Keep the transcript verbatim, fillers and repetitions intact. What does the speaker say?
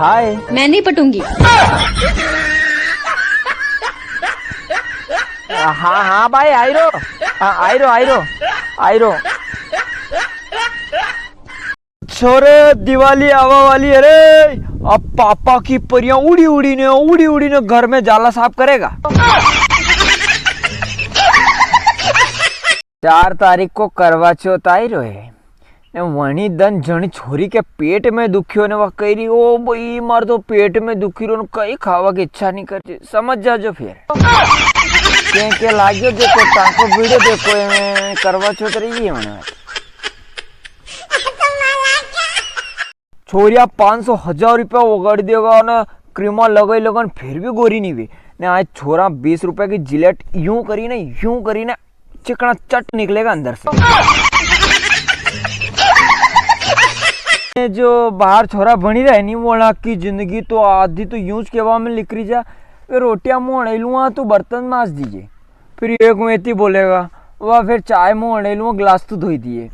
हाय। मैं नहीं पटूंगी। हाँ, हाँ भाई, आई रो। हाँ, आई रो, आई रो, आई रो। छोरे, दिवाली आवा वाली है रे। अब पापा की परियां उड़ी उड़ी ने, उड़ी उड़ी ने घर में जाला साफ करेगा। चार तारीख को करवा चौथ आई रो है। ने वणी दन जणी छोरी के पेट में दुख्यो ने वा कह रही, "ओ भाई, मार तो पेट में दुखी रो ने, कई खावा की इच्छा नहीं करती।" समझ जाजो फिर। के, के लाग्यो देखो, ताको वीडियो देखो, एमे करवा चौथ रही है वणी। छोरिया पाँच सौ हजार रुपया वगाड़ देगा ना, क्रीमा लगाई लगान फिर भी गोरी नहीं वे। ने आज छोरा बीस रुपया की जिलेट यूं करी ना, यूं करी ना, चिकना चट निकलेगा अंदर से। जो बाहर छोरा भणी रहे नी, वो की जिंदगी तो आधी तो यूं ज केवा में लिकरी जा, "वे रोटियां मोहने लुआ, तू बर्तन माज दीजे।" फिर एक वेती बोलेगा, "वाह, फिर चाय मोहने लुआ, गिलास तू धोई दिए।"